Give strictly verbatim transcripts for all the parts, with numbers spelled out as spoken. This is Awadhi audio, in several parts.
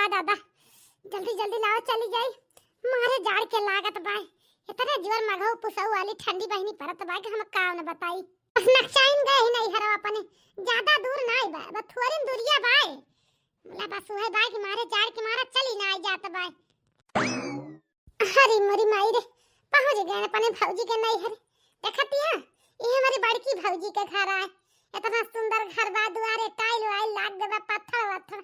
आ दादा, जल्दी जल्दी लावा, चली जाई। मारे जाड़ के लागत बाय, इतने जोर मघऊ पुसऊ वाली ठंडी बहिनी परत बाय कि हम का न बताई। बस नकचाइन गए ही नहीं हरवा अपने, ज्यादा दूर नाई बाय, बस थोड़ी दूरिया बाय। बोला बस वह बाय कि मारे जाड़ के मारा चली ना आई जात बाय। अरे मोरी माई रे, पहुँच गए अपने भौजी के नैहर। देखती है, ये हमारी बड़की भौजी के घर आए। इतना सुंदर घर बा, दुआरे टाइल वाइल लाग गए बा, पत्थर वत्थर।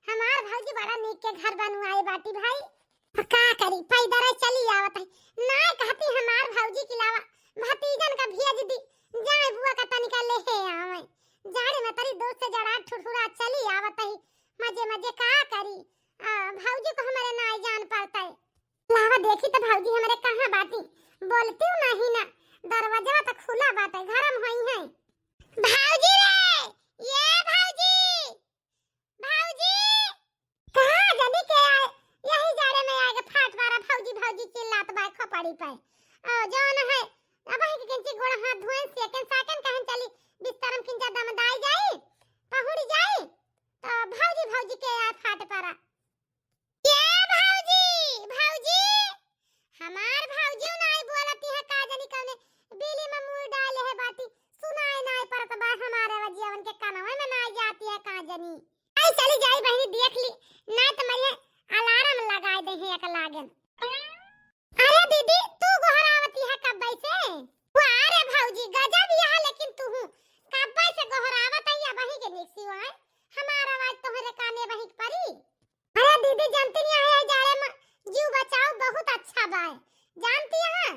हमार भौजी बड़ा नीक के घर बनवाए बाटी भाई। का करी, पैदल चली आवत है। ना कहती हमार भौजी के अलावा भतीजन का भेज दी, जाए बुआ का तनिका ले हे आवे। जाड़े में तरी दूर से जरा ठुठुरा चली आवत है, मजे मजे का करी। आ, भौजी को हमारे ना जान पड़ता है। लावा देखी तो भौजी हमारे कहाँ बाटी, बोलती हूँ नहीं ना, दरवाजा तो खुला बाटे, घर में होई है। भौजी रे, ये भौजी, भौजी। कहाँ जनी के आए, यही जाड़े में आके फाट मारा भौजी भौजी चिल्लात बाय खोपड़ी पे। ओ जौन है, अब ही के किंची गोड़ हाथ धोए, सेकंड साकन कहन चली, बिस्तर में किंचा दम दाई जाई, पहुड़ी जाई, तो भौजी भौजी के आए फाट पारा। ये भौजी, भौजी, हमार भौजी नाई बोलती है का जनी कौने बिली में मुंह डाले है बाटी, सुनाई नाई पड़त बा हमारे वजियावन के कानवा में नाई जाती है का जनी। आई चली जाई बहिनी देख ली, ना तो मरिए अलार्म लगाए दे है एक लागन। अरे दीदी, तू गोहरावती है कब्बे से? वाह रे भौजी, गजब यह लेकिन तू हूँ, कब्बे से गोहरावत है या बही के निकसी हुआ है, हमारा आवाज तोहरे काने बही के परी। अरे दीदी, जानती नहीं है, जाड़े में जीव बचाओ बहुत अच्छा बाय। जानती है,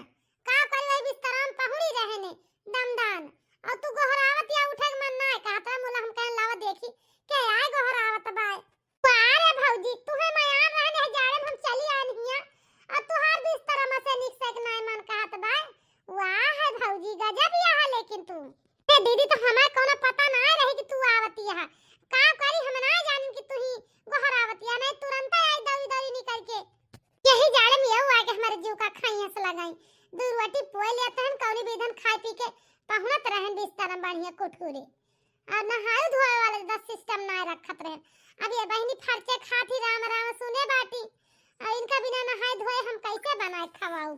का करी वही बिस्तरा में पहुड़ी रहे ने, दमदान। और तू गोहरावत या उठे के मन ना है, कहता है, मुला हम कहन लावा देखी, के आए गोहरावत बाय। वाह रे भौजी, तुहे मयान रहने है, जाड़े में हम चली आए नहीं है, और तुहार बिस्तरा में से निकसे के नाय मन कहत बाय। वाह है भौजी, गजब या है लेकिन तू। ए दीदी, तो हमार कौनो पता ना रहे कि तू आवती है। का करी, हम ना जानिन कि तू ही गोहरावती है, नहीं तुरंत आई दौड़ी दौड़ी निकल के। यही जाड़े में यऊ आके हमारे जीव का खाई हंस लगाई। दू रोटी पोए लेते हैं, कौनी बीधन खाए पी के पहुनत रहन बिस्तर में बढ़िया कुटकुरे। और नहाए धोए वाले दस सिस्टम ना रखत रहन। अब ये बहिनी फरचे खाती राम राम सुने बाटी। और इनका बिना नहाए धोए हम कैसे बनाए खवाऊ?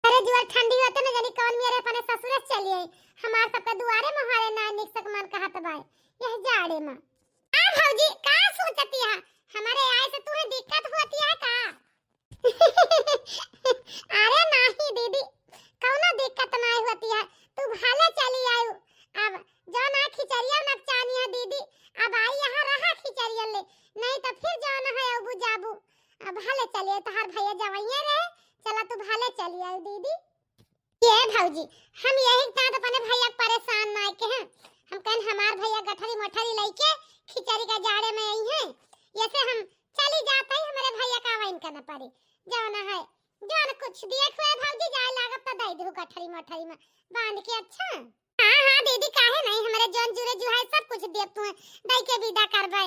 अरे जुआर ठंडी होते न जानी कौन मेरे अपने ससुरे से चली आई। हमार सबके दुआरे मोहारे ना निक सक मन कहत बाय। यह जाड़े में। आ भौजी, का सोचती है? हमारे आए से तुम्हें दिक्कत होती है का? अरे नहीं दीदी, कौनो दिक्कत नहीं होती है। तू भले चली आयु। अब जो ना खिचड़िया नकचानी है दीदी, अब आई यहाँ रहा खिचड़िया ले, नहीं तो फिर जो ना है अबू जाबू। अब भले चलिए, तोहार भैया जवैया रहे, चला तू भले चली आयु दीदी। ये भौजी, हम यही साथ अपने भैया के परेशान ना के हैं। हम कहन हमार भैया गठरी मोठरी लइके खिचड़ी का जाड़े में आई हैं, ये से हम चली जात है, हमारे भैया का वैन करना पड़ी। जौन है, जौन कुछ दिए खुए भौजी जाए लागत तो दे दू गठरी मोठरी में बांध के। अच्छा, हाँ हाँ दीदी, काहे नहीं, हमारे जौन जुरे जुहाए सब कुछ दिए तू दे के विदा करबे।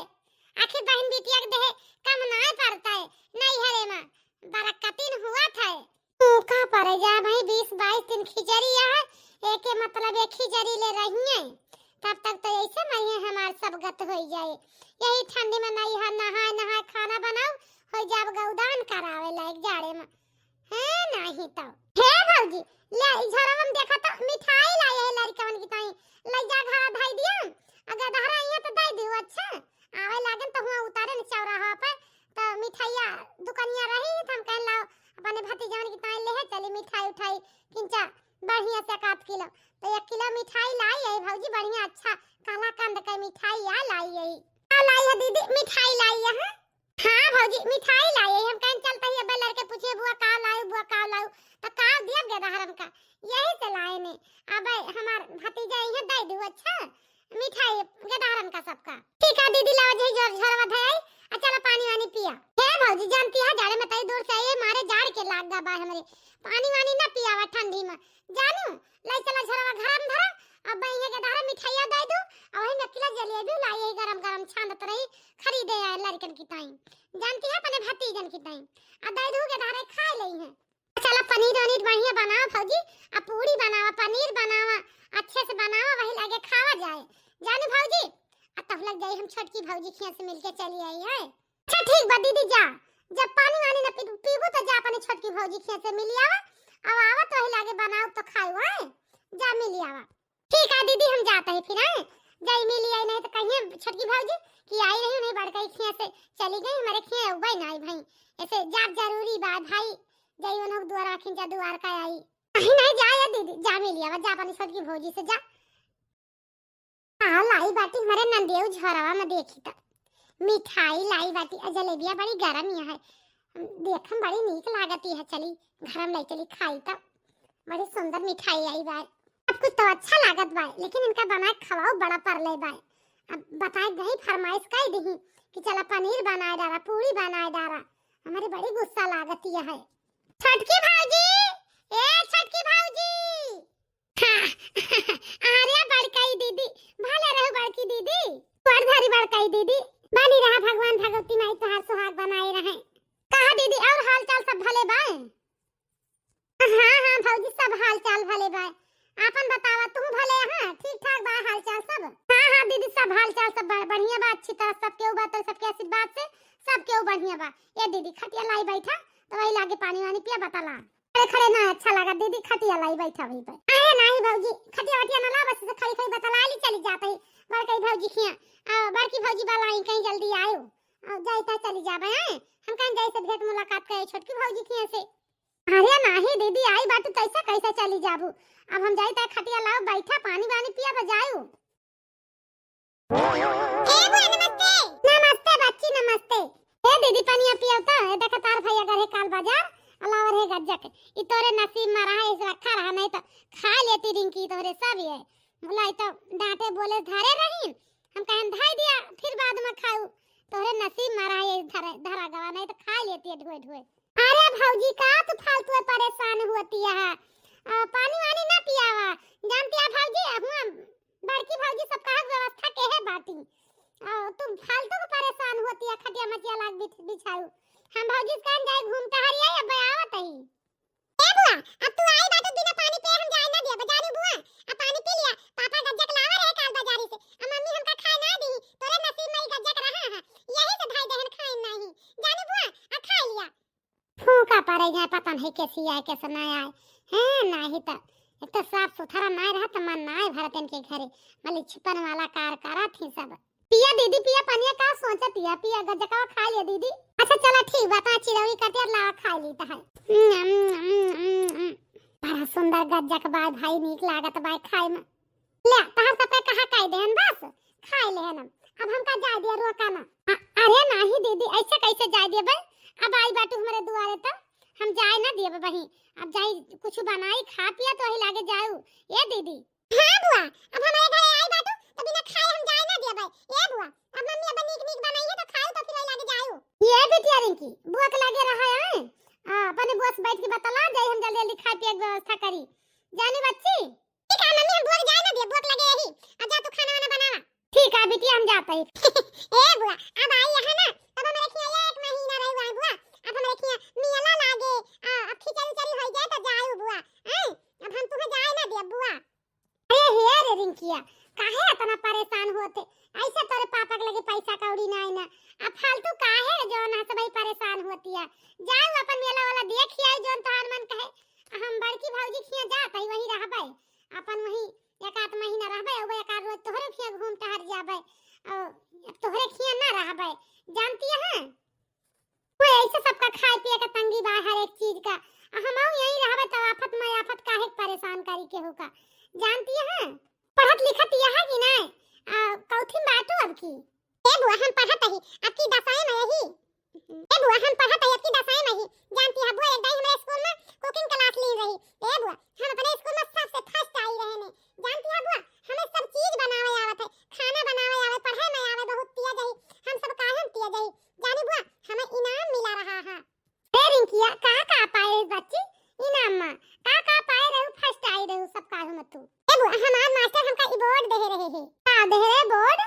आखिर बहन बिटिया के देहे कम नाय पड़ता है, नहीं हरे माँ बरकतीन हुआ था। तू का परे जा भाई, बीस बाईस दिन खिचड़ी है, एके मतलब एक खिचड़ी ले रही है, तब तक तो ऐसे मरिए हमार सब गत हो जाए। यही ठंडी में नहीं है, नहाए नहाए खाना बनाओ, हो जाब गौदान करावे लायक जाड़े में। है नहीं तो। हे भौजी, ले ई झरवा में देखा तो मिठाई लाई है लड़कवन की ताई, ले जा घरा धई दिया, अगर दहरा यहाँ तो दे दियो। अच्छा, आवे लागन तो हुआ उतारे न चौराहा पे, तो मिठाइया दुकानिया रही, तो हम कहन लाओ अपने भतीजवन की ताई ले है, चली मिठाई उठाई किंचा बढ़िया से एक आध किलो। तो एक किलो मिठाई लाई है भौजी, बढ़िया अच्छा काला कंद का मिठाई आ लाई है। का लाई है दीदी? मिठाई लाई है। हाँ? हाँ भौजी, मिठाई लाई है। हम कहन चलते ही अब लड़के पूछे, "बुआ का लाऊ, बुआ का लाऊ?" तो का दिया गेदहरन का, यही से लाए ने। अब हमार भतीजा यहाँ दे दू। अच्छा, मिठाई गेदहरन का सबका। ठीक है दीदी, लाओ जे झोर झोरवा धई, आ चला पानी वानी पिया। हे भौजी, जानती है जाड़े में तई दूर से आइए, मारे जाड़ के लाग गा बा हमरे, पानी वानी ना पियावा ठंडी में, जानू, लाई चला झोरवा घर में धरा, अब बहिया के धारा मिठाइया दे दू, और वही नकला जलेबी लाई है गरम गरम छानत रही, खरीदे आए लड़कन की ताई, जानती है अपने भतीजन की ताई, आ दे दू के धारे खा ले हैं। चला पनीर वनीर बढ़िया बनावा भौजी, आ पूरी बनावा, पनीर बनावा, अच्छे से बनावा, वही लागे खावा जाए। जानू भौजी, आ तब लग जाई हम छोटकी भौजी खिया से मिलके चली आई है। अच्छा ठीक बा दीदी, जा, जब पानी वानी न पी-, पीबू तो जा अपने छोटकी भौजी खिया से मिली आवा, अब आवा तो वही लागे बनाऊ तो खाऊ, हैं? जा मिली आवा। ठीक है दीदी, हम जात ही फिर, हैं? जाई मिली आई, नहीं तो कहिए छोटकी भौजी कि आई रही, नहीं बड़का ही खिया से चली गई, हमारे खिया उबे ना आई भाई, ऐसे जाब जरूरी बा भाई, जाई उन्हों दुआर रखी जा दुआर का आई। नहीं नहीं, जा ये दीदी, जा मिली आवा, जा अपनी छोटकी भौजी से जा। हाँ, लाई बाटी हमारे नंदियो झोरवा में देखी त मिठाई लाई बाटी, आ जलेबिया बड़ी गरम ही है, देखम बड़ी नीक लागती है, चली घर में ले चली खाई त बड़ी सुंदर मिठाई आई बा। सब कुछ तो अच्छा लागत बा, लेकिन इनका बनाए खवाओ बड़ा परले बा। अब बताए गई फरमाइश कई दही कि चला पनीर बनाए डारा, पूरी बनाए डारा, हमारे बड़ी गुस्सा लागती है। छोटकी भौजी, ए छोटकी भौजी। हाँ, अरे बड़काई दीदी, भले रहू बड़की दीदी। गोड़ धरी बड़काई दीदी, बनी रहा, भगवान भगवती माई तोहार सुहाग बनाए रहे। कहा दीदी, और हाल चाल सब भले बाय? हाँ हाँ भौजी, सब हाल चाल भले बाय। आपन बतावा, तू भले? हाँ, ठीक ठाक बा हाल चाल सब? हाँ हाँ दीदी, सब हाल चाल सब बा-, बढ़िया बा, अच्छी तरह सब केहू बा, तो सबके आशीर्वाद से सब केहू बढ़िया बा। ए दीदी, खटिया लाई बैठा, तो वही लागे पानी वानी पिया, बतला। खड़े खड़े ना अच्छा लगा दीदी, खटिया लाई बैठा वही पे। अरे नहीं भौजी, खटिया वटिया ना ला, बस ऐसे खड़ी खड़ी बतला ली, चली जात ही बड़की भौजी खिया। आ, बड़की भौजी बलाई कहीं जल्दी आयो। आ, जाई ता चली जाबे, हैं? हम कहीं जाई से भेंट मुलाकात करे छोटकी भौजी खिया से। अरे नहीं दीदी, आई बाटू तैसे कैसे चली जाबू? अब हम जाई ता खटिया लाओ बैठा, पानी वानी पिया बजाऊ। ए बुआ, नमस्ते। नमस्ते बच्ची, नमस्ते। ए दीदी, पनिया पियो तो। ए देख, तार भैया गए काल बाजार, अलावर है गज्जक। ई तोरे नसीब में रहा, इस रखा रहा, नहीं तो खा लेती रिंकी तोरे सब ये। बोला, ई तो डांटे बोले धरे रही, हम कहन धाई दिया, फिर बाद में खाऊ। तोरे नसीब में रहा, ये धरे, धरा गवा, नहीं तो खा लेती है ढोए ढोए। अरे भौजी, का तू फालतू परेशान होती है? आ, पानी वानी ना पियावा, जानती है भौजी, हुआ बड़की भौजी सब कहा व्यवस्था के है बाटी। आ, तू फालतू के परेशान होती है, खटिया मचिया लाग बिछ-, बिछाऊ। हम भौजी से कहन जाए घूम टहर आई, अब आवत ही। ए बुआ, अब तू आई बाटे बिना पानी पिए हम जाए ना दिया, जानी बुआ, अब पानी पी लिया। पापा गज्जक लावा रहे काल बाजारी से, अब मम्मी हमका खाए ना दी, तोरे नसीब में ही गज्जक रहा है, यही से धाई देहन खाए नहीं। जानी बुआ, अब खा लिया। फूंका पड़े जाए, पता नहीं कैसी आए, कैसे ना आए। हैं, नहीं तो एक तो साफ सुथरा ना रहा तो मन ना आए भरतन के घरे। मलिछपन वाला कार करा थी सब। पिया दीदी, पिया पनिया, का सोचत पिया, पिया गजकवा खा लिया दीदी। अच्छा चला ठीक बा, ता चिरौरी कटिया लावा खा ली तो है। बड़ा सुंदर गज्जक बाय भाई, नीक लागत बाय खाए में। ले, तहर सबके कहा कह देहन बस, खाए लेहन हम। अब हमका जाए दिया, रोका ना। अ-, अरे नाही दीदी, ऐसे कैसे जाए दिया बे? अब आई बाटू हमरे दुआरे तो हम जाए ना दिया बही। अब जाई कुछ बनाई खा पिया तो वही लागे जाऊ। ए दीदी। हाँ बुआ, अब हमरे घरे आई बाटू तो बिना खाए हम जाए ना दिया बे। ए बुआ, अब मम्मी अब नीक नीक बनाई है तो खाऊ तो फिर वही लागे जाऊ। ये बिटिया रिंकी, बुआ के लागे रहा है। आ, अपने बुआ से बैठ के बतला जाई, हम जल्दी जल्दी खाए पिए के व्यवस्था करी। जानी बच्ची? ठीक है मम्मी, हम बुआ के जाए ना दिए, बुआ के लगे यही। अब जा तू खाना वाना बनावा। ठीक है बिटिया, हम जाते हैं। ए बुआ, अब आई यहाँ ना, तब हमरे खिया एक महीना रही हुआ बुआ। अब हमरे खिया मियाला लागे, आ, अब खिचड़ी उचड़ी हो जाए तो जाऊ बुआ। हैं? अब हम तुहे जाए ना दिए बुआ। अरे हे रे रिंकिया, काहे इतना परेशान होते? ऐसे तोरे पापा के लगे पैसा कौड़ी ना आई ना। अब फालतू काहे जौन है सबही परेशान होती है? जाऊ अपन मेला वाला देख आई जौन तोहार मन कहे। हम बड़की भौजी खिया जात है, वहीं रहबे। अपन वही एक आध महीना रहबे, अब एक आध रोज तोहरे खिया घूम टहर जाबे, और तोहरे खिया ना रहबे, जानती है? वो ऐसे सबका खाए पिए का तंगी बा हर एक चीज का, आ हम यहीं रहबे तो आफत में आफत काहे के परेशान करी केहू का, जानती है? पढ़त लिखत यह है कि नहीं? आ, कौथी में बाटू अब की? ए बुआ, हम पढ़त ही, अब की दसवीं में यही। ए बुआ, हम पढ़त ही, अब की दसवीं में ही। जानती है बुआ, एक दाई हमारे स्कूल में cooking class ली रही। ए बुआ, हम अपने स्कूल में सबसे first आई रहे ने। जानती है बुआ, हमें सब चीज बनावे आवत है, खाना बनावे आवे, पढ़े में आवे, बहुत तेज है, हम सब काहे में तेज है। जानी बुआ, हमें इनाम मिला रहा है। ए रिंकिया, का का पाए रही बच्ची इनाम में? का का पाए रहू, first आई रहू सब काहे में तू? ए बुआ, हमार मास्टर हमका award दे रहे हैं। का दे रहे award?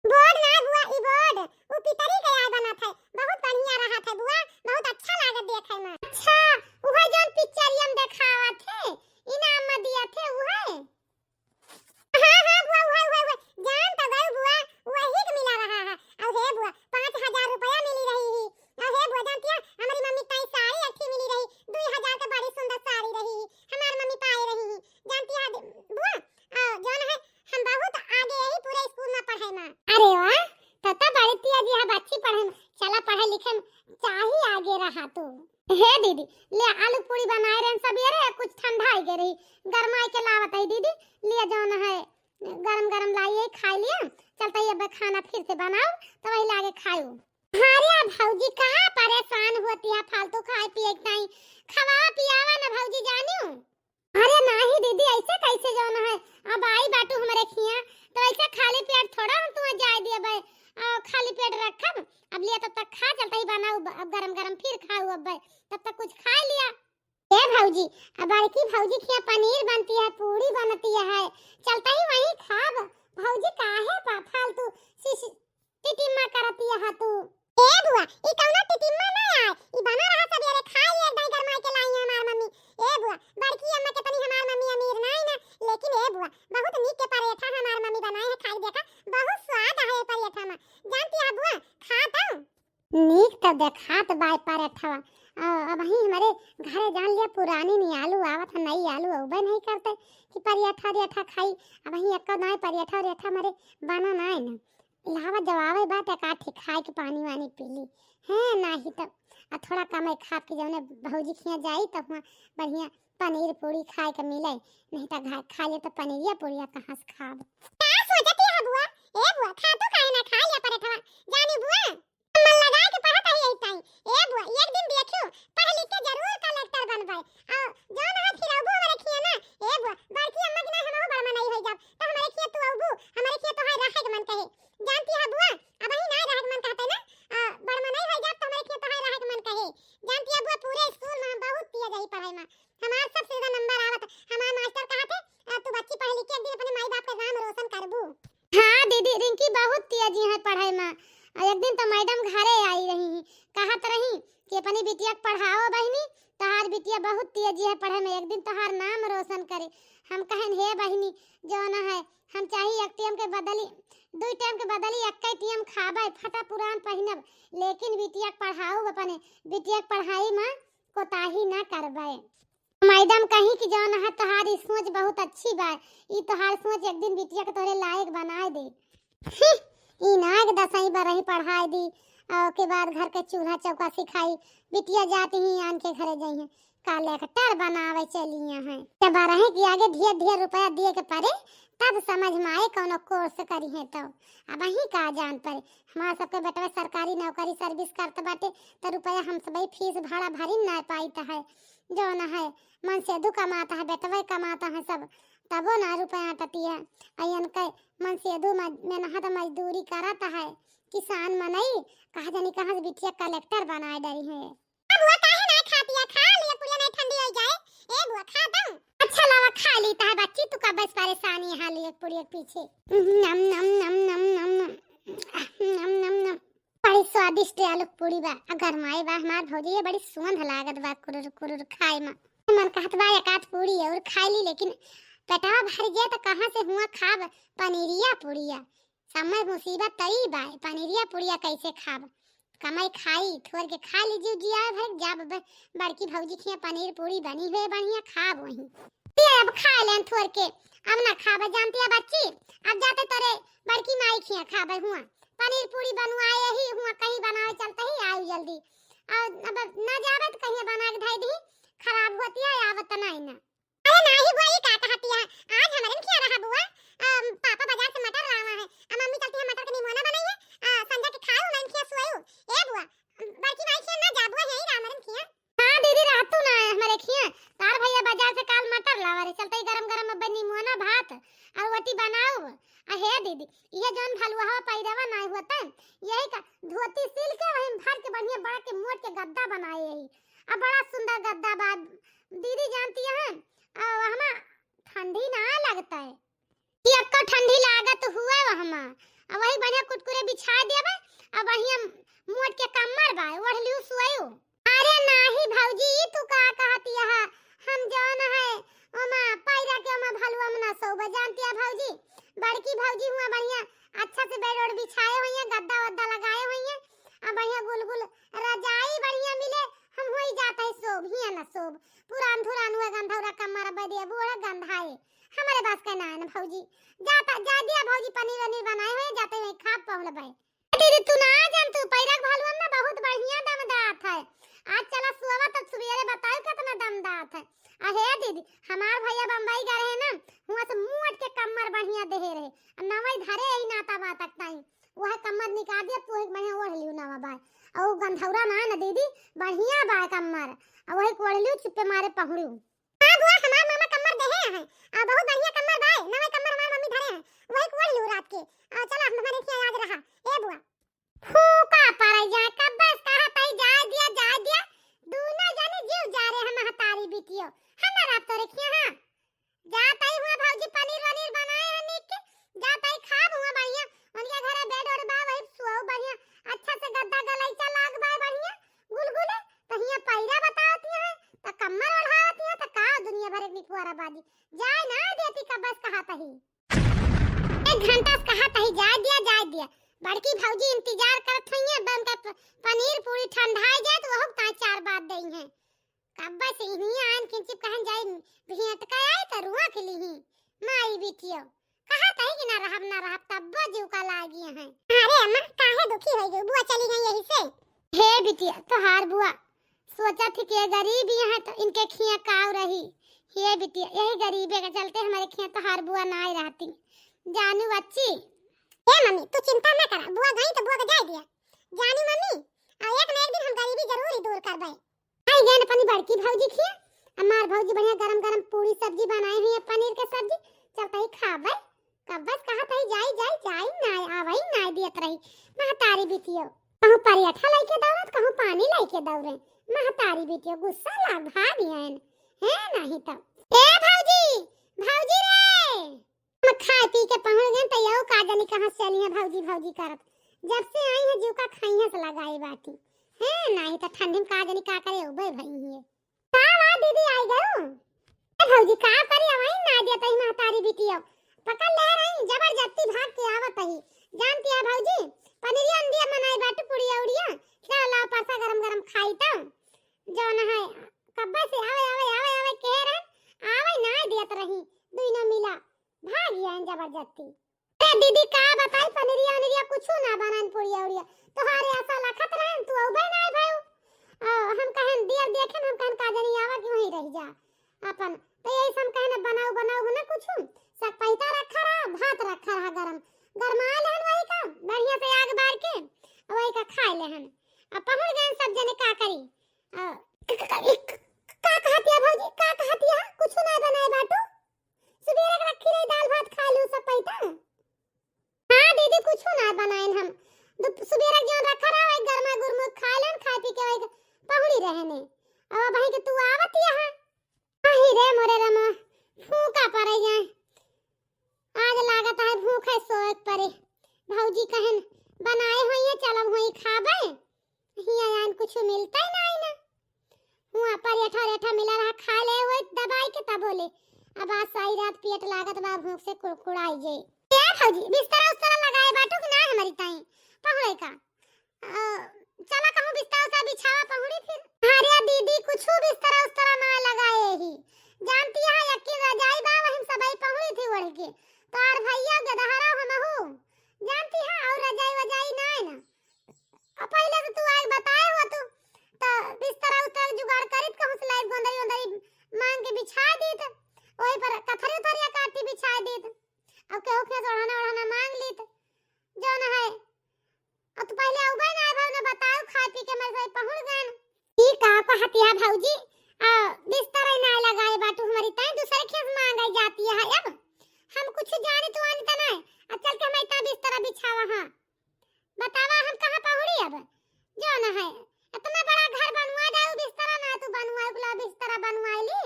Board ना बुआ, ई board, उ पितरी के याद बनत है, बहुत बढ़िया रहत है बुआ, बहुत अच्छा लागत देखे में। अच्छा, उहे जौन पिक्चरिया में देखावत है, इनाम में दिया थे उहे। ये खाई लिया, चलता ही अब खाना फिर से बनाओ, तो वही लागे खाओ। अरे भौजी, कहाँ परेशान होती है फालतू खाए पिए के ताई? खवावा पियावा ना भौजी जानियो। अरे नाही दीदी, ऐसे कैसे जौन है, अब आई बाटू हमरे खिया, तो ऐसे खाली पेट थोड़ा हम तुम्हें जाए दिए बे, आ, खाली पेट रखब। अब लिया तब तक खा, चलता ही बनाऊ ब-, अब गरम गरम फिर खाऊ अब बे, तब तक कुछ खा लिया। ए भौजी, अब बड़की भौजी खिया पनीर बनती है, पूरी बनती है, चलता ही वहीं खाब। भौजी काहे पा फालतू शिश टिटिम्मा करती है तू? ए बुआ, ई कौनो टिटिम्मा ना आए, ई बना रहा सबेरे खाई, एक दाई गरमाई के लाई है हमार मम्मी। ए बुआ, बड़की अम्मा के तनी हमार मम्मी अमीर ना है ना, लेकिन ए बुआ, बहुत नीक के परेठा हमार मम्मी बनाए है, खाई देखा, बहुत स्वाद है परेठा में। जानती है बुआ, खा तो। नीक तो देखात बाय परेठवा। आ, अब ही हमारे घरे जान लिया पुरानी नहीं आलू आवत है, नई आलू अउबे नहीं करते कि परेठा रेठा खाई। अब ही एक्को दाई परेठा रेठा हमारे बना ना है ना। इलावा जब आवे बात एक आठी खाए के पानी वानी पी ली। हैं, नाही तब आ थोड़ा कमाई खा के जौने भौजी खिया जाई तब हुआ बढ़िया पनीर पूरी खाए के मिले, नहीं तो घा-, खा ले तो पनीरिया पूरिया कहाँ से खाब? का सोचती है बुआ? ए बुआ, खा तू काहे ना खा लिया परेठवा? जानी बुआ, मन लगा के पढ़त ही यही ताई। ए बुआ, एक दिन देखियो, पढ़ लिख के जरूर कलेक्टर बनबे। आ जौन है फिर अबू हमारे खिया ना, ए बुआ, बड़की अम्मा के ना हमहू बड़ मनई हो जाब, तो हमारे खिया तू अबू, हमारे खिया तोहार रहे के मन कहे। जानती है बुआ, अब ही ना रहे के मन कहते ना, आ, बड़ मनई हो जाब तो हमारे खिया तोहार रहे के मन कहे। जानती है बुआ, पूरे स्कूल में हम बहुत तेज रही पढ़ाई में, हमार सबसे ज्यादा नंबर आवत। हमार मास्टर कहत है, "आ, तू बच्ची पढ़ लिख के एक दिन अपने माई बाप का नाम रोशन करबू।" हाँ दीदी, रिंकी बहुत तेज है पढ़ाई में। आ, एक दिन तो मैडम घरे आई रही, कहत रही कि अपनी बिटिया के पढ़ाओ बहिनी, तोहार बिटिया बहुत तेज है पढ़ाई में, एक दिन तोहार नाम रोशन करे। हम कहन, "हे बहिनी, जौन है, हम चाही एक टाइम के बदली, दुई टाइम के बदली एक टाइम खाबे, फटा पुरान पहिनब, लेकिन बिटिया के पढ़ाओ अपने, बिटिया के पढ़ाई में कोताही ना करबे।" मैडम कही कि जौन है तोहार ई सोच बहुत अच्छी बा, ई तोहार सोच एक दिन बिटिया के तोहरे लायक बनाए दे। हिह, ई नाग दसई बरही पढ़ाए दी, और के बाद घर के चूल्हा चौका सिखाई, बिटिया जाती ही आन के घरे जाई है, कलेक्टर बनावे चलिए हैं। जब बरही के आगे ढेर ढेर रुपया दिए के पड़े, तब समझ में आए कौनो कोर्स करी है तो। अब वही का जान पड़े, हमार सबके बेटवा सरकारी नौकरी सर्विस करत बाटे, तो रुपया हम सब फीस भाड़ा भरी ना पाइत है। जौन है, मनसेधू कमात है, बेटवा कमात है सब, तबो ना रुपया टटी है। अयन के मनसेधू मज-, मेहनत मजदूरी करत है, किसान मनई, कहा जानी कहाँ से बिटिया कलेक्टर बनाए डरी है। अब बुआ काहे ना खाती है, खा लिए पुड़िया, नहीं ठंडी हो जाए। ए बुआ, खा दम। अच्छा लावा, खा ली तो है बच्ची, तू कब बस परेशानी है लिए पुड़िया के पीछे। नम, नम, नम, नम, नम, नम। नम, नम, नम। बड़ी स्वादिष्ट आलू पूरी बा, आ गरमाए बा हमार भौजी, ये बड़ी सुगंध लागत बा, कुरुर कुरुर खाए में। मन कहत बा एक आध पूरी और खाई ली, लेकिन पेटवा भर गया तो कहाँ से हुआ खाब पनीरिया पूरिया। समय मुसीबत तई बा, पनीरिया पूरिया कैसे खाब? कमाई खाई, थोर के खा लीजिए, जिया भर जाब ब-, बड़की भौजी खिया पनीर पूरी बनी हुए बढ़िया, खाब वहीं। ये अब खा लेन थोर के, अब ना खाब, जानती है बच्ची, अब जाते तोरे बड़की माई खिया खाबे हुआ। पनीर पूरी बनवाए ही हुआ, कहीं बनावे चलते ही आयु जल्दी। और अब ना जावे तो कहीं बना के धई दी, खराब होती है, आवत नहीं ना। अरे नाही बुआ, ई का कहती है? आज हमरे खिया रहा बुआ, अम, पापा बाजार से मटर लावा है, आ मम्मी चलती है मटर के निमोना बनाई है, आ, संझा के खाऊ, मैं खिया सोयू। ए बुआ, बड़की माई खिया ना जा बुआ, यही रहा हमरे खिया। हाँ दीदी, रहतू ना है हमरे खिया, तार भैया बाजार से काल मटर लावा रे, चलते ही गरम गरम अब निमोना भात और रोटी बनाऊ। आ हे दीदी, ये जौन भलुआ पैरवा ना होता है, यही का धोती सिल के वहीं भर के बढ़िया बड़ा के मोट के गद्दा बनाए यही, अब बड़ा सुंदर गद्दा बा। दीदी जानती है, आ, हमा ठंडी ना लगता है। कि अक्का ठंडी लागत हुए वहमा। अब वही बढ़िया कुटकुरे बिछा देबे, अब बढ़िया मोट के कम्मर बा, ओढ़ लियो सोयो। अरे नाही भौजी, ई तू का कहती है? हम जौन है, ओमा पैरा के ओमा भलुआ में ना सोबे, जानती है भौजी? बड़की भौजी हुआ बढ़िया अच्छा से बेड ओड बिछाए हुई है, गद्दा वद्दा लगाए हुई है, आ बढ़िया गुलगुल रजाई बढ़िया मिले, हम होई जात है सोब, हिया ना सोब। पुरान धुरान हुए गंधौरा कम्मर बदिया बूढ़ा गंधाए। हमरे बस के ना है ना भौजी। जाता, जा दिया भौजी, पनीर वनीर बनाए हुए, जाते हुए खा पहुन बे। दीदी, तू ना जान, तू पैरक भालू हम ना बहुत बढ़िया दम दात है। आज चला सुबह तक सुबेरे बताई कितना दम दात है। आ हे दीदी, हमार भैया बम्बई गए रहे ना, हुआ से मोट के कम्मर बढ़िया देहे रहे। आ नवई बाय। अउ गंधौरा ना न दीदी, बढ़िया बाय कम्मर। अउ वही कोड़लू चुप्पे मारे पहुड़ू। हाँ बुआ, हमार मामा कम्मर देहे हैं। आ, बहुत बढ़िया कम्मर बाय, नवे कम्मर हमार मम्मी धरे हैं। वही कोड़लू रात के। आ, चला, हम हमारे खिया आज रहा। ए बुआ। फूका पड़ै जाए, कब्बस कहा तई जाए दिया, जाए दिया। दूनो जने जीव जा रहे हैं महतारी बिटियो। हम ना रात तो रखिए, हाँ। जा तई हुआ भौजी पनीर वनीर बनाए हैं नीक के। जा तई खाब हुआ बढ़िया। उनके घरे बेड ओड बा, वही सुआओ बढ़िया। अच्छा से गद्दा गलैचा लाग बा बढ़िया। गुलगुले, तो हिया पैरा बतावती है, तो कम्मर ओढ़ावती है, तो का दुनिया भर एक निपुआरा बाजी। जाए ना देती कब्बस कहा तही। एक घंटा से कहा तही जाए दिया, जाए दिया। बड़की भौजी इंतजार करत हुई है, बन के प-, पनीर पूरी ठंडाए जाए तो वहू ताई चार बात देई है। कब्बस इन्हीं आन किंचिप कहन जाई भेंट का आई तो रुआ के लीही। माई बिटियो, कहा तही कि ना रहब, ना रहब, तब्बो जीव का लागी है। अरे अम्मा, काहे दुखी होई गई? बुआ चली गई यही से। हे बिटिया, तोहार बुआ सोचा थी कि ये गरीब यहाँ तो इनके खिया काव रही। हे बिटिया, यही गरीबे के चलते हमारे खिया तोहार बुआ ना आई रहती। जानू बच्ची। हे मम्मी, तू चिंता ना करा, बुआ गई तो बुआ के जाए दिया। जानू मम्मी, आ एक ना एक दिन हम गरीबी जरूर ही दूर करबे। आई गए अपनी बड़की भौजी खिया, हमार भौजी बढ़िया गरम गरम पूरी सब्जी बनाई हुई है, पनीर के सब्जी, चल तही खाबे। कब्बस कहा तही जाई, जाई, जाई, ना आवई, ना दियत रही। महतारी बिटियो, कहूँ परेठा लइके दौड़त, कहूँ पानी लइके दौड़े। महतारी बिटियो गुस्सा लाग भाग आयन, है नहीं तो। ए भौजी, भौजी रे, हम खाए पी के पहुँच गए, तो यो का जानी कहाँ से चली है भौजी, भौजी करत। जब से आई है जीव का खाइए से लगाई बाटी, है नहीं तो ठंडी में का जानी का करे उबे भई है। का बा दीदी, आई गयो? ए भौजी, का करी, अवई ना दिया तही महतारी बिटियो। पकड़ ले रही, जबरदस्ती भाग के आवत ही। जानती है भौजी, पनीरिया उंदिया बनाए बाटू, पुड़िया उड़िया। चल लाओ परसा गरम गरम खाई तो। जौन है, कब्बे से आवे, आवे, आवे, आवे कह रहन, आवे ना दियत रही। दुइनो मिला, भाग गया जबरदस्ती। ए दीदी, का बताई, पनीरिया उनीरिया कुछु ना बनाइन, पुड़िया उड़िया। तोहारे आशा लखत रहन, तू अउबे ना भयू। आ, हम कहन, दियर देखेन, हम कहन, का जनी आवा कि वहीं रह जा अपन। तो यही से हम कहन, बनाऊ, बनाऊ ना कुछु। सकपैता रखा रहा, भात रखा रहा गरम। गरमाए लेहन वही का, बढ़िया से आग बार के, वही का खाए लेहन। अब पहुँच गए सब जने, का करी। आ, क-, क-, क-, क-, का कहतिया भौजी, का कहतिया? कुछु ना बनाए बाटू? सुबेरे के रखी रही दाल भात खा लू सब पैता। हाँ दीदी, कुछु ना बनाइन हम। दु-, सुबेरे के जौन रखा रहा, वही गरमा गुरमुख खा लेन, खा पी के वही पहुड़ी रहने। अब वही के तू आवत यहाँ। अही रे मोरे रमा, फूका पड़े जाए। आज लागत है भूखे सोए परे। भौजी कहन, बनाए होइए, चलब होई खाबे। हिया आन कुछ मिलता ही नहीं ना। हुआ परेठा रेठा मिला रहा, खा ले हुए दबाई के तब बोले। अब आज सारी रात पेट लागत बा, भूख से कुड़कुड़ाई जे। ए भौजी, बिस्तरा उस्तरा लगाए बाटू कि ना हमारी ताई? पहुड़े का। अ, चला कहूँ बिस्तरा उस्तरा बिछावा पहुड़ी फिर। अरे दीदी, कुछ बिस्तरा उस्तरा ना लगाए ही। जानती है, यकीन रजाई बा, वही सबई पहुड़ी थी ओढ़ के। तार भैया गदहरा हमहू। जानती है, और रजाई वजाई ना है ना। अब पहले से तू आए बताए हो तू, त बिस्तरा उस्तरा जुगाड़ करित कहूँ से लाइब, गोंदरी ओंदरी मांग के बिछा दीत, वही पर कथरी उथरिया काटी बिछा दीत। अब केहू के ओढ़ना ओढ़ना मांग लीत, जौन है। अब तू पहले अउबे ना आए भाव ना बताओ, खाए पी के मर जाए पहुड़ गन। ई का कहतिया भौजी, आ, बिस्तरा ना लगाए बाटू हमारी ताई, दूसरे खेस मांगे जाती है। अब हम कुछ जाने तू आनी त नहीं, अब चल के हमारी ताई बिस्तरा बिछावा। हाँ बतावा, हम कहाँ पहुड़ी अब? जौन है, इतना बड़ा घर बनवा जाऊ, बिस्तरा ना तू बनवाए, कुला बिस्तरा बनवाए ली,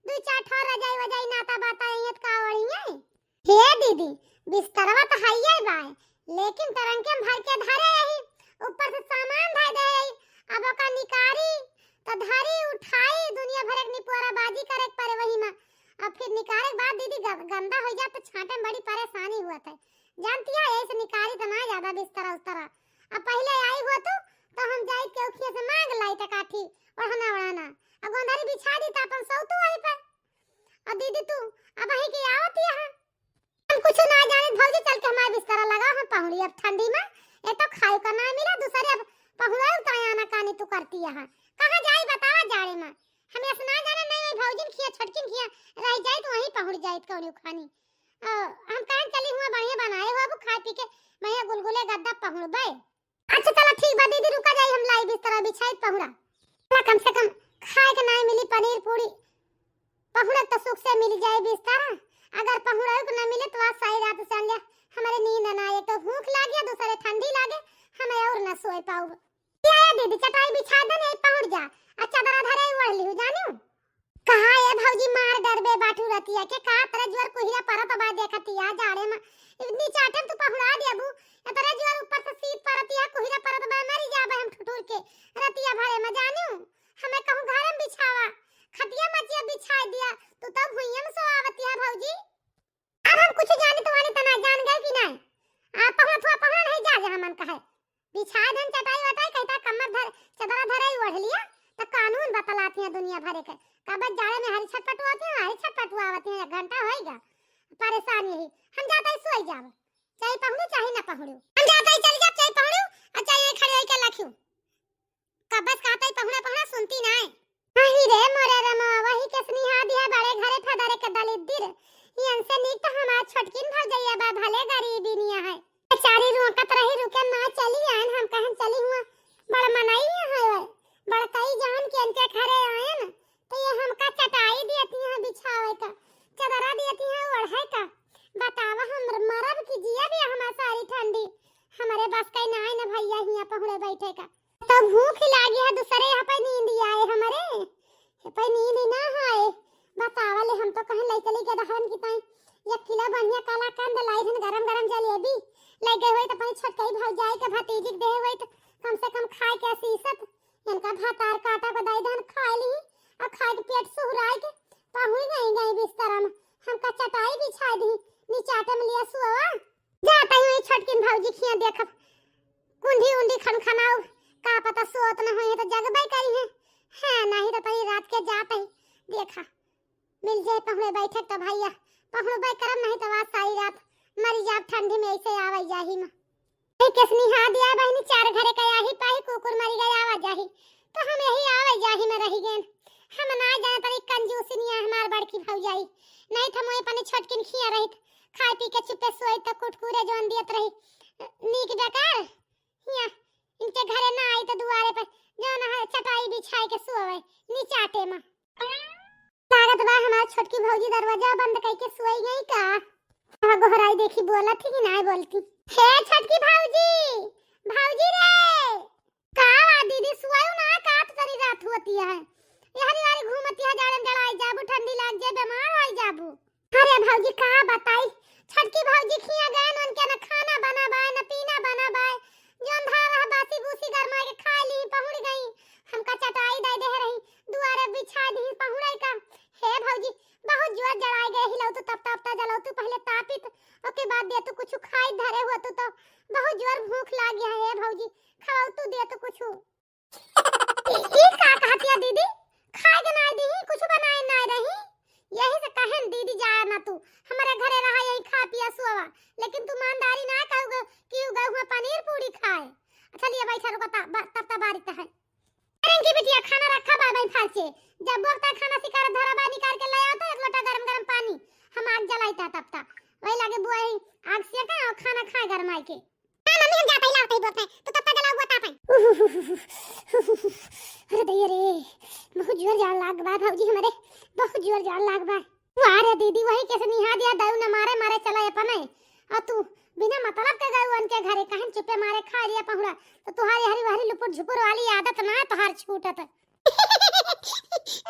दू चार ठो रजाई वजाई नाता बाता यत का ओढ़िए। हे दीदी, बिस्तरवा तो हइये बाय, लेकिन टरंके में भर के धरे यही, ऊपर से सामान धर दे यही, अब ओका निकारी, तो धरी उठाई, दुनिया भर एक निपोरा बाजी करे के परे वही में। अब फिर निकारे के बाद दीदी ग-, गंदा हो जात तो छांटे में बड़ी परेशानी हुआ था। जानती है, यही से निकारी तो ना ज्यादा बिस्तरा उस्तरा। अब पहले आई हुआ तू, तो हम जाई के उखिया से मांग लाई टकाठी, ओढ़ना ओढ़ना। अब गोंधरी बिछा दी तो अपन सौतू वही पर। अब दीदी तू, अब वही के आवत यहाँ। हम कुछ ना जाने भौजी, चल के हमारे बिस्तरा लगाओ, हम पहुड़ी अब ठंडी में। एक तो खाए का ना मिला, दूसरे अब पहुड़ा उताया ना कानी तू करती यहाँ। कहाँ जाई बतावा जाड़े में। हम ऐसे ना जाने नहीं, वही भौजिन खिया, छोटकिन खिया रह जाई तो वहीं पहुड़ जाई तो कौन खानी। अ, हम कहन चली हुआ बढ़िया बनाए हो, अब खा पी के बढ़िया गुलगुले गद्दा पहुड़बे। अच्छा चला ठीक बा दीदी, रुका जाई, हम लाई बिस्तरा बिछाई पहुड़ा। चला कम से कम खाए के नाई मिली पनीर पूड़ी, पहुड़ा तो सुख से मिल जाए बिस्तरा। अगर पहुड़ा को न मिले तो आज सारी रात चल जा, हमारे नींद ना आए, तो भूख लागे, दूसरे ठंडी लागे, हमें और न सोए पाऊ। या दीदी चटाई बिछा दे, नहीं पहुड़ जा, अच्छा चदरा धरे ओढ़ लिहू जानू। कहा ए भौजी मार डरबे बाटू रतिया के, का तरे जुअर कुहिरा परत बा देखतिया जाड़े में। निचाटे में तू पहुड़ा देबू, ए तरे जुअर ऊपर से शीत परतिया, कुहिरा परत बा, मरी जाबे हम ठुठुर के रतिया भरे में जानू। हमें कहूँ घर में बिछावा, खटिया मचिया बिछाई दिया, तू तो भुइया में सोआवतिया भौजी। अब हम कुछ जानी तो वाली तना जान गए कि नहीं? आ पहुड़ा थुआ पहुड़ा नहीं जा जा हमन कहे। बिछाए धन चटाई वटाई कहता कमर धर, चदरा धरे ही ओढ़ लिया, तो कानून बतलात हैं दुनिया भरे के। कब जाड़े में हरी छटपटुआती हैं, हरी छटपटुआवती हैं, एक घंटा होएगा। परेशान यही, हम जाता ही सोई जाब, चाहे पहुड़ू चाहे ना पहुड़ू। हम जाता ही चली जाब, चाहे पहुड़ू और चाहे यहीं खड़े होके लखियो। कब्बस कहता ही पहुड़ा पहुड़ा सुनती ना है। अही रे मोरे रमा, वही के स्नेहा दिया बड़े घरे फदरे के दलिद्दर। इनसे नीक तो हमार छोटकिन भौजैया बा, भले गरीबी निया है। बेचारी रोकत रही, रुके ना चली आयन, हम कहन चली हुआ। बड़ मनई है, बड़ कई जान के इनके घरे आयन, तो ये हमका चटाई देती हैं बिछावे का, चदरा देती हैं ओढ़े का। बतावा हम मरब की जिया भी हमार सारी ठंडी। हमारे बस का नाई न भैया हिया पहुड़े बैठे का। तो भूख लागी है, दूसरे यहाँ पे नींद आए हमरे, ये पे नींद ना आए। बतावा ले, हम तो कहीं लइके लइके रहन की ताई एक किलो बढ़िया कलाकंद लाई हन, गरम गरम जलेबी लइ गए होई तो अपनी छोटकई भौजाई के भतीजी के देहे होई तो कम से कम खाए के सीसत। इनका भतार काटा को दाई धान खाए ली और खाए के पेट सुहराए के पहुई गई गई बिस्तर में। हमका चटाई बिछा दी, निचाटे में लिया सुआ। जाता ही वही छोटकिन भौजी खिया देखब, कुंढी उंढी खनखनाऊ, का पता सोत न होई है तो जगबे करी है। हाँ, नहीं तो तई रात के जात ही देखा, मिल जाए पहुड़े बैठक तो भैया, पहुड़बे करब, नहीं तो आज सारी रात मरी जाब ठंडी में ऐसे आवे जाही में। ए, किसनी हा दिया बहिनी, चार घरे का आही पाही कुकुर मरी गया आवा जाही, तो हम यही आवे जाही में रही गेन। हम ना जाने पर एक कंजूसनिया हमार बड़की भौजाई, नहीं तो मोए पने छोटकिन खिया रहित, खाए पी के चुप्पे सोई तो कुटकुरे जोन दियत रही। नीक बेकार हिया इनके घरे ना आई तो दुआरे पर जोन है चटाई बिछाई के सोवे निचाटे में। लागत बा हमार छोटकी भौजी दरवाजा बंद कइके सोई गई का। हाँ, गोहराई देखी बोलत थी कि नाय बोलती। हे छोटकी भौजी, भौजी रे। का हुआ दीदी, सोयो ना का? तो तेरी रात होती है, यहरी वारी घूमती है, जाड़न जड़ाई जाबू, ठंडी लाग जाए, बीमार हो जाबू। अरे भौजी का बताई, छोटकी भौजी खिया गए, उनके न खाना बना बाय, न पीना बना बाय, जोन धरा रहा बासी बूसी गरमाए के खा ली, पहुड़ गई। हमका चटाई दे दे रही, दुआरे बिछा दी पहुड़े का। हे भौजी, बहुत जोर जड़ाए गए, हिलौतू तपता उपता जलौतू पहले तापित, ओके बाद दे तू कुछ खाई धरे हुआ तू तो बहुत जोर भूख लागी है। हे भौजी, खवौतू दे तू कुछ। ई, ई का कहतिया दीदी? खाए के नाय दीही, कुछ बनाए नाय रही। यही से कहेन दीदी जाए ना तू, हमारे घरे रहा यही खा पिया सुआवा। लेकिन तू ईमानदारी ना कहू ग-, कि उ गए हुए पनीर पूरी खाए। अच्छा लिया बैठा रुका ता, बा, तब ता बारी तहन। अरे इनकी बिटिया खाना रखा बा भाई फालचे। जब वो अपना खाना सिकार धरा बा निकाल के ले आओ तो एक लोटा गरम गरम पानी। हम आग जलाई ता तब ता। वही लागे बुआ ही आग से का और खाना खाए गरमाई के। हाँ मम्मी, हम जात ही लावत ही बोलत है, तू तब तक जलाओ वो ताप है। अरे दैया रे, बहुत जोर जाड़ लाग बा भौजी हमारे, बहुत जोर जाड़ लाग बा। वाह रे दीदी, वही कैसे निहा दिया दाऊ न मारे मारे चला अपन है। और तू बिना मतलब के गऊ उनके घरे कहन चुप्पे मारे खा लिया पहुड़ा, तो तुहारी हरी वहरी लुपुर झुपुर वाली आदत ना है तुहार छूटत।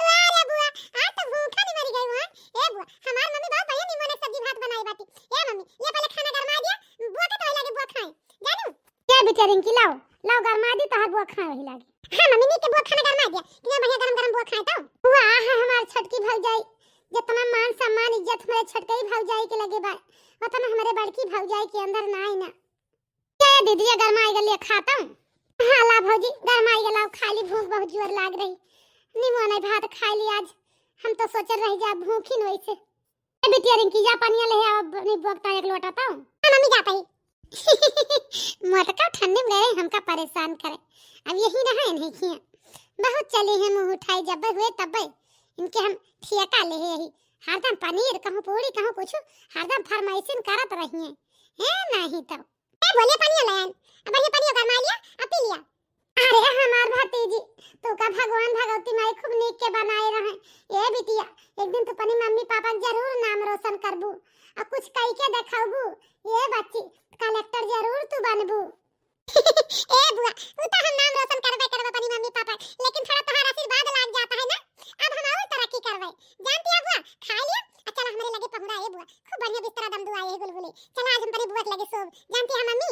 वाह रे बुआ, आज तो भूखा नहीं मरी गई हुआ। ए बुआ, हमार मम्मी बहुत बढ़िया निमन एक सब्जी भात बनाई बाटी। ए मम्मी, ये पहले खाना गरमा दिया, बुआ के तो वही लागे बुआ खाए। जानू? ये बेटा रिंकी लाओ, लाओ गरमा दी तहार बुआ खाए वही लागे। हाँ मम्मी, नीक के बुआ खाना गरमा दिया, कि बढ़िया गरम गरम बुआ खाए तो। वाह है हमार छोटकी भौजाई, जितना मान सम्मान इज्जत हमारे छोटकी भौजाई के लगे बा, उतना हमारे बड़की भौजाई के अंदर ना आई ना। ये दीदिया गरमाई गलिया खातम। हाँ ला भौजी, गरमाई गलाओ, खाली भूख बहुत जोर लाग रही। निमन है भात खाई ली आज। हम तो सोचल रही जा भूखी न वैसे। ए बिटिया रिंकी, जा पनिया ले आओ, अपनी बुआ का एक लोटा तो। हाँ मम्मी, जाता ही। मोटका ठंडी में गए हमका परेशान करे। अब यही रहा नहीं खिया। बहुत चले हैं मुँह उठाई, जब हुए तब इनके हम ठियाका ले हैं यही। हरदम पनीर कहूँ पूरी कहूँ कुछ, हरदम फरमाइशिन करत रही हैं। हैं नहीं तो। ए, बोले पनिया ले आन। अब ये पनियो गरमा लिया, अब पी लिया। अरे हमार भतीजी, तू का भगवान भगवती माई खूब नीक के बनाए रहे। ए बिटिया, एक दिन तू अपनी मम्मी पापा के जरूर नाम रोशन करबू, और कुछ कई के देखाबू। ए बच्ची, कलेक्टर जरूर तू बनबू। ए बुआ, उ तो हम नाम रोशन करबे करबे अपनी मम्मी पापा, लेकिन थोड़ा तोहार आशीर्वाद लाग जाता है ना, अब हम और तरक्की करबे। जानती है बुआ, खा लिया, अच्छा हमरे लगे पहुड़ा है बुआ, खूब बढ़िया बिस्तरा दम दुआ है गुलगुले। चला आज हम अपनी बुआ के लगे सोब, जानती है मम्मी?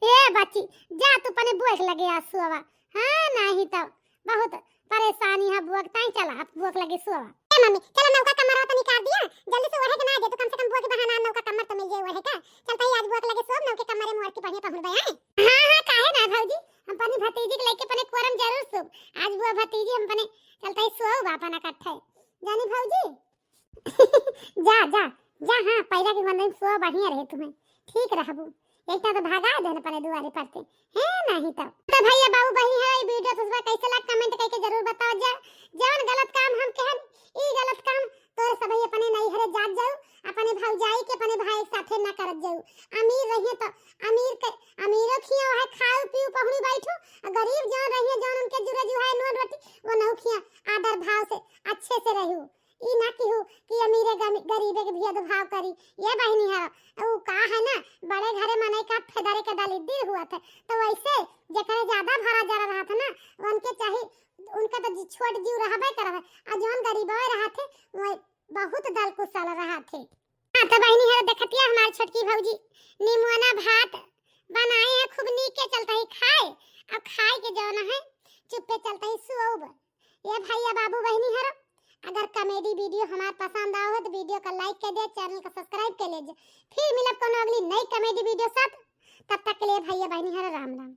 ए बच्ची, जा तू अपने बुआ के लगे आ सोवा। हाँ, नहीं तो बहुत परेशानी है बुआ के ताई, चला अब बुआ के लगे सोवा। ए मम्मी, चला नौका कमर तो निकाल दिया, जल्दी से ओढ़े के ना दे, तो कम से कम बुआ के बहाना नौका कमर तो मिल जाए ओढ़े का। चलता ही आज बुआ के लगे सोब, नौके कमरे मोड़ के बढ़िया पहुँच गए हैं। हाँ, हाँ, काहे ना भौजी, हम अपनी भतीजी के लेके अपने कोरम जरूर सोब। आज बुआ भतीजी हम अपने चलता ही सोब अपन इकट्ठे। जानी भौजी? जा, जा, जा, हाँ, पैरा के गंदे में सोवा बढ़िया रहे तुम्हें, ठीक रहबू। एक तो भागा देन अपने दुआरे पर से, है नहीं तो। तो भैया बाबू बहिनी है, ई video तुझबा कैसे लग, comment करके जरूर बताओ जा। जवन गलत काम हम कहन, ई गलत काम तोरे सब अपने नैहरे जात जाऊ, अपने भौजाई के अपने भाई के साथे ना करत जाऊ। अमीर रहिए तो अमीर के, अमीरो खिया है, खाऊ पीऊ पहुड़ी बैठू, और गरीब जौन रहिए, जौन उनके जुरे जुहाए नून रोटी, वो नहु खिया, आदर भाव से, अच्छे से रहू। ई ना किहू कि अमीरे गमी-, गरीबे के भेदभाव करी। ये बहिनी है, उ का है ना, बड़े घरे मनई का फेदरे के दलिद्दर हुआ थे, तो वैसे जेकरे ज्यादा भरा जरा रहा था ना, उनके चाही, उनका तो जी-, छोट जीव रहबे करब है, आ जौन गरीबवे रहा थे, वो बहुत दल कुशल रहा थे। हाँ, तो बहिनी है, देखतिया हमार छोटकी भौजी निमुआना भात बनाए हैं, खूब नीक के चलता ही खाए, अब खाए के जौन है, चुप्पे चलता ही सोब। ये भैया बाबू बहिनी हरो, अगर comedy video हमार पसंद आओ हो तो video का like कर दे, channel का subscribe कर लीजिए। फिर मिलब कोनो अगली नई comedy video साथ, तब तक के लिए भैया बहिनी हरो राम राम।